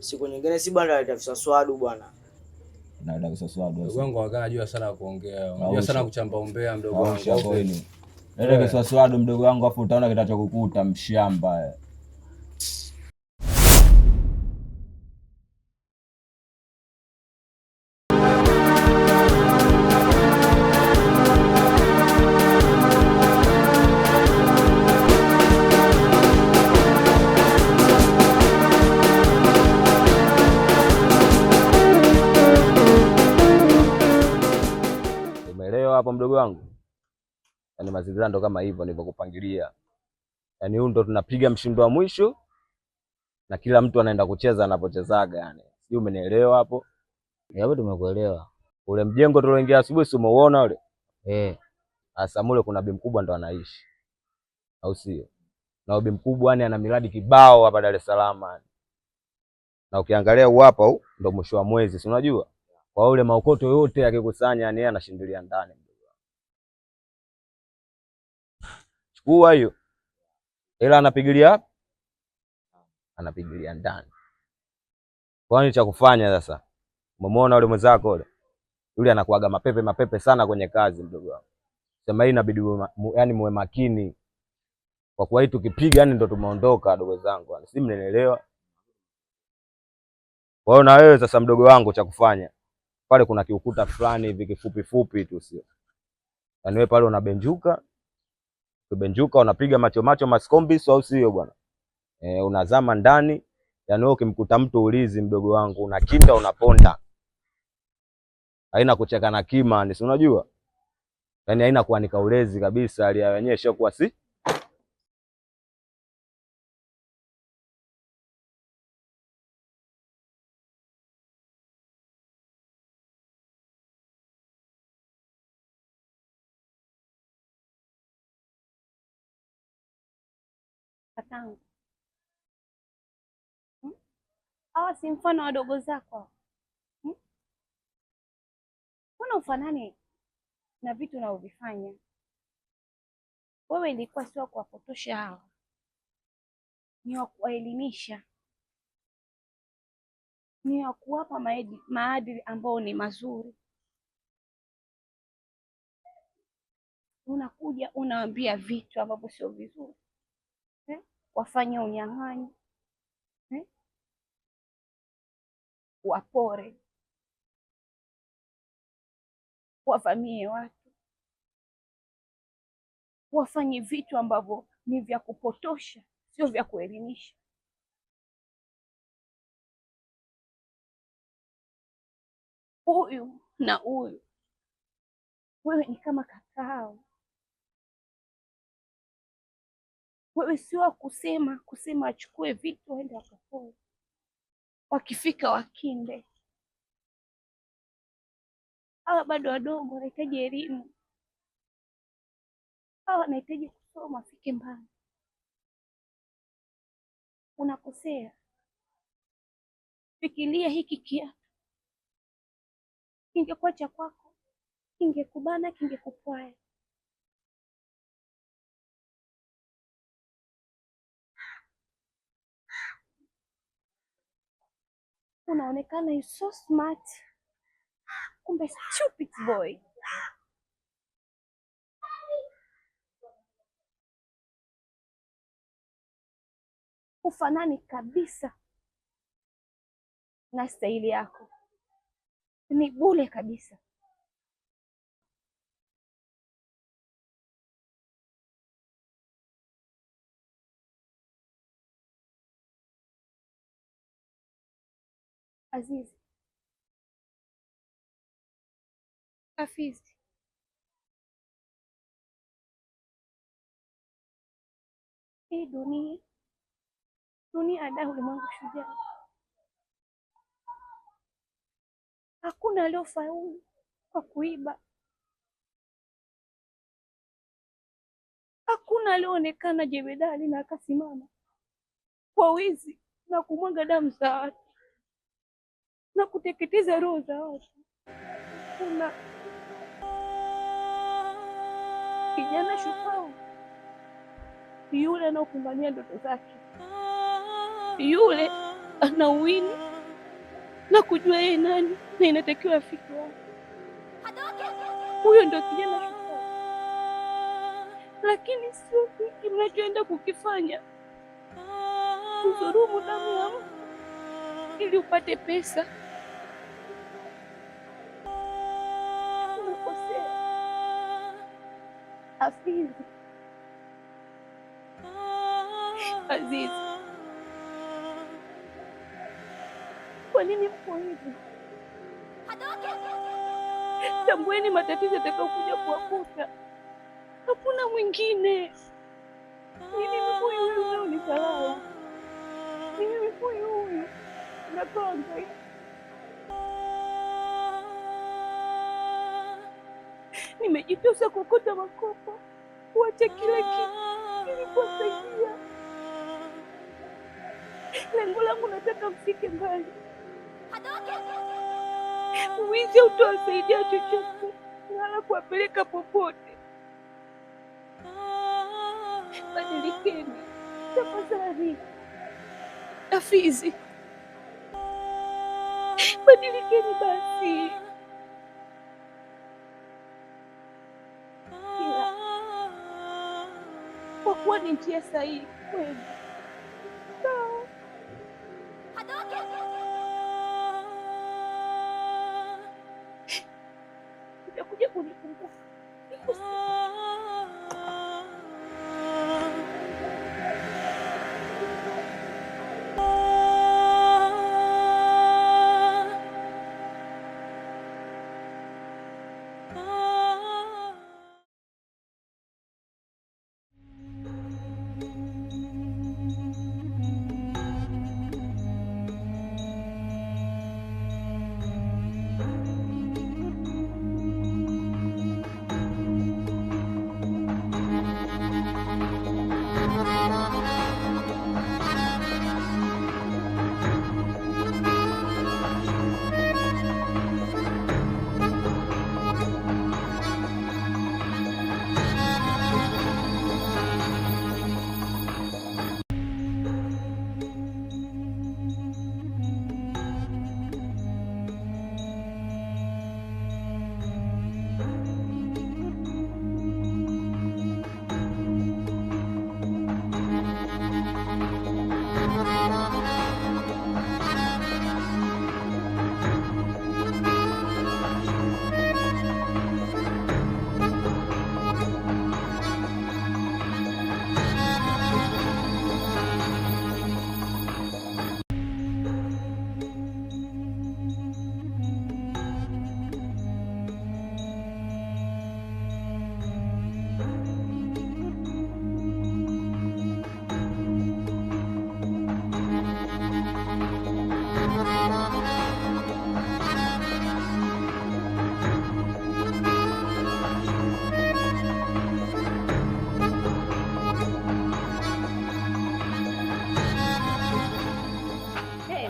Siku nyingine si bwana aleta viswaswadu bwana. Na kiswaswadu. Mdogo wangu anajua sana kuongea. Unajua sana kuchamba umbea mdogo wangu. Leta kiswaswadu mdogo wangu, afu utaona kitachokukuta mshamba. Umeelewa hapo mdogo wangu? Yaani mazingira ndo kama hivyo nilivyokupangilia. Yaani huu ndo tunapiga mshindo wa mwisho na kila mtu anaenda kucheza anapochezaga yani. Sijui umenielewa hapo? Hapo tumekuelewa. Ule mjengo tulioingia asubuhi si umeuona ule? Eh. Sasa mule kuna bi mkubwa ndo anaishi. Au sio? Na bi mkubwa yani ana miradi kibao hapa Dar es Salaam yani. Na ukiangalia huu hapa huu ndo mwisho wa mwezi, si unajua? Kwa ule maokoto yote akikusanya yani yeye anashindilia ndani. Chukua hiyo. Ila anapigilia anapigilia ndani. Kwani cha kufanya sasa? Umemuona yule mwenzako yule? Yule anakuaga mapepe mapepe sana kwenye kazi mdogo wangu. Sema hii inabidi yani muwe makini. Kwa kuwa hii tukipiga yani ndo tumeondoka dogo zangu. Si mnanielewa? Kwa hiyo na wewe sasa mdogo wangu cha kufanya pale kuna kiukuta fulani hivi kifupi fupi tu sio? Yaani wewe pale unabenjuka, ukibenjuka unapiga macho macho maskombi au sio bwana? Unazama ndani. Yaani wewe ukimkuta mtu ulizi mdogo wangu unakinda unaponda. Haina kucheka na kima, ni si unajua? Yaani haina kuanika ulezi kabisa, hali ya wenyewe sio kuwa si Kakangu, hawa si mfano wadogo zako? Mbona ufanani na vitu unavyovifanya wewe? Ilikuwa sio kuwapotosha hawa, ni wa kuwaelimisha, ni wa kuwapa maadili ambayo ni mazuri. Unakuja unawaambia vitu ambavyo sio vizuri, wafanye unyang'anyi, wapore, wavamie watu, wafanye vitu ambavyo ni vya kupotosha, sio vya kuelimisha. Huyu na huyu, wewe ni kama kakao. Wewe sio wa kusema achukue vitu waende wakapoe, wakifika wakinde. Hawa bado wadogo, wanahitaji elimu. Hawa wanahitaji kusoma, wafike mbali. Unakosea. Fikiria hiki kiatu kingekuwa cha kwako, kingekubana, kingekupwaya. Unaonekana you so smart, kumbe stupid boy. Hufanani kabisa na staili yako, ni bure kabisa. Azizi, Afizi, hii dunia, dunia ada ulimwengu shujaa. Hakuna aliofaulu kwa kuiba, hakuna alioonekana jemedali na akasimama kwa wizi na kumwaga damu za watu na kuteketeza roho za watu. Kuna kijana shupavu yule anaokumbania ndoto zake, yule anauwini na kujua yeye nani na inatakiwa afike wapi. Huyo ndo kijana shupavu, lakini sio hiki mnachoenda kukifanya, kudhulumu damu ya mtu ili upate pesa. Unakosea Afizi. Azizi, kwa nini mko hivi? Tambueni matatizo yatakayokuja kuwakuta. Hakuna mwingine, ni mimi huyu huyu unaonisalao, ni mimi huyu huyu nakonga. Nimejitosa kuokota makopo, kuacha kila kitu ili kuwasaidia. Lengo langu nataka mfike mbali. Wizi hautawasaidia chochote wala kuwapeleka popote. Badilikeni tafadhali. Afizi, badilikeni basi. Ila kwa kuwa ni njia sahihi kwenu, sawa. Utakuja kunikumbuka siku siku.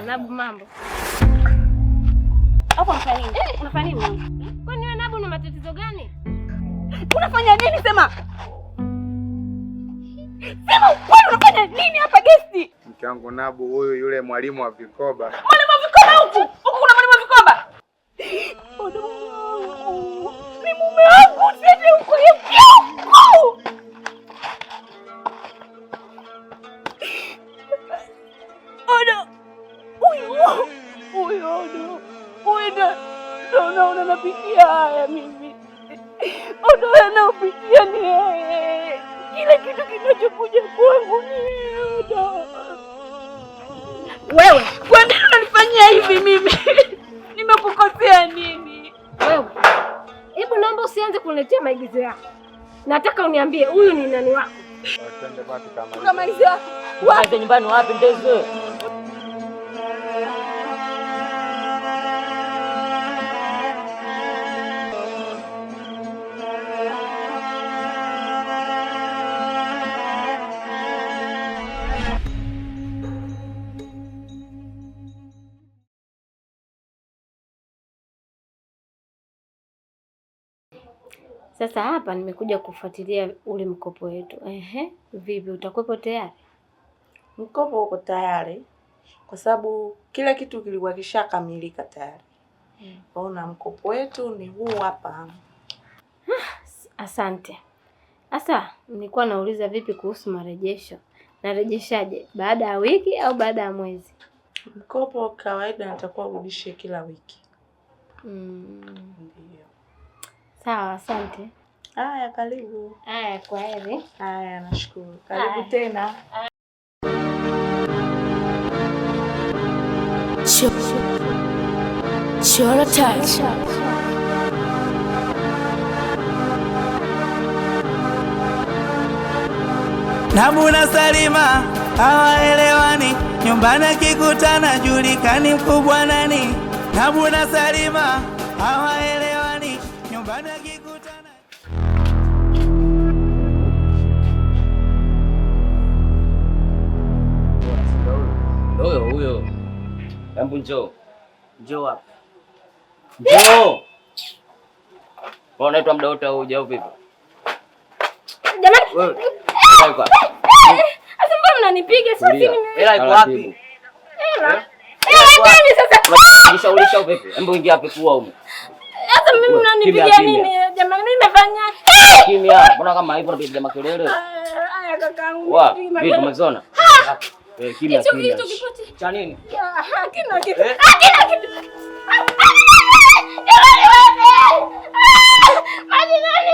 Nabu, mambo hapo, unafanya nini? Unafanya nini? Kwani wewe Nabu una matatizo gani? Unafanya nini? Sema sema ukweli, unafanya nini hapa gesti? Mke wangu Nabu huyu yule mwalimu wa vikoba. Mwalimu wa vikoba huku? Huku kuna mwalimu wa vikoba? Ni mume wangu, usiende huko huko. Odo. Huyu huyu Odo. Huyu ndo naona napitia haya mimi. Odo anaopitia ni yeye. Kila kitu kinachokuja kwangu ni yeye Odo. Wewe, kwa nini unanifanyia hivi mimi? Nimekukosea nini? Wewe, hebu naomba usianze kuniletea maigizo yako. Nataka uniambie huyu ni nani wako? Tukamalize wapi? Wapi nyumbani wapi ndezo? Sasa hapa nimekuja kufuatilia ule mkopo wetu. Ehe, vipi utakuwepo tayari? Mkopo uko tayari, Kwa sababu kila kitu kilikuwa kishakamilika tayari. Kwa hiyo na mkopo wetu ni huu hapa. Asante. Sasa nilikuwa nauliza vipi kuhusu marejesho? Narejeshaje? Baada ya wiki au baada ya mwezi? Mkopo kawaida natakuwa urudishe kila wiki. Ndio. Sawa, asante. Haya, karibu. Haya, kwaheri. Haya, nashukuru. Karibu Haya. tena. Choro touch. Nabu na Salima hawaelewani, nyumbani akikutana julikani mkubwa nani. Nabu na Salima hawaelewani, nyumbani akikutana. Huyo huyo. Hebu njoo. Njoo hapa. Njoo. Wewe unaitwa muda wote hauja au vipi? Jamani, Wewe. Hela iko wapi? sasa mbona mnanipiga sasa? Tulia. Hela iko wapi? Hela. Hela gani sasa? Unajishaulisha au vipi? Hebu ingia hapo kuwa huko. Sasa mimi Wewe, mnanipigia kimya, kimya. nini? Jamani, mimi nimefanya. Kimya. Mbona kama hivyo unapiga makelele? Haya kakaangu. Wa, vipi umeziona? Eh, kimya Hicho kimya. kitu kipote. Cha nini? Hakina kitu. Eh? Hakina kitu. Jamani wewe. Majirani.